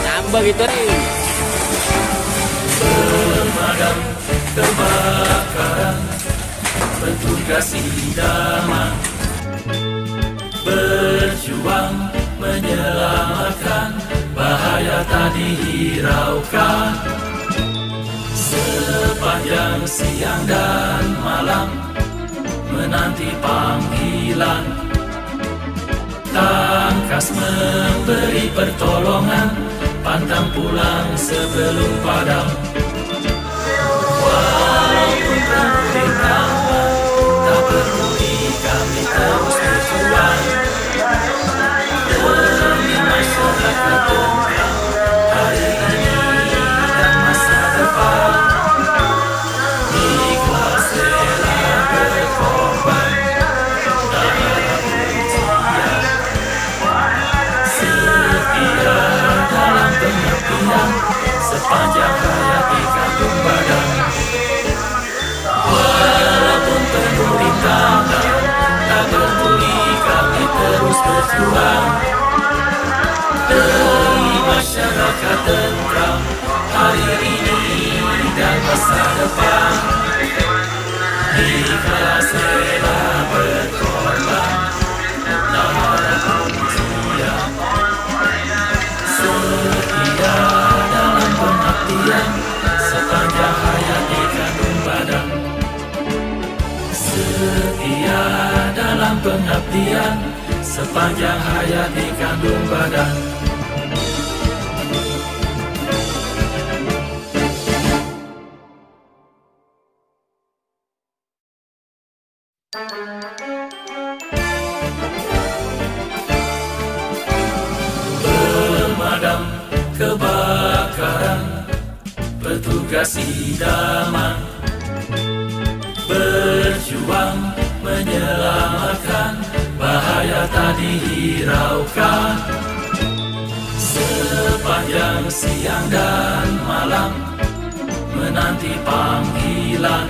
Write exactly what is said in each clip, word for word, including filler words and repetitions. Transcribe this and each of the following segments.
Nambah gitu nih. Pemadam kebakaran, petugas idaman, berjuang menyelamatkan, bahaya tak dihiraukan. Sepanjang siang dan malam menanti panggilan, tangkas memberi pertolongan, pantang pulang sebelum padam. Walaupun penuh rintangan, tak peduli, kami terus berjuang demi masyarakat tentram hari ini dan masa depan. Ikhlas rela berkorban dalam ujian, setia dalam pengabdian, sepanjang hayat dikandung badan. Walaupun penuh rintangan, tak peduli, kami terus berjuang demi masyarakat tentram hari ini dan masa depan. Ikhlas rela berkorban dalam ujian, setia dalam pengabdian, sepanjang hayat dikandung badan. Setia dalam pengabdian, sepanjang hayat dikandung badan. Pemadam kebakaran, petugas idaman, berjuang menyelamatkan, bahaya tak dihiraukan. Sepanjang siang dan malam menanti panggilan,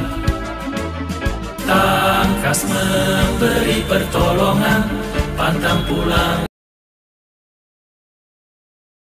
tangkas memberi pertolongan, pantang pulang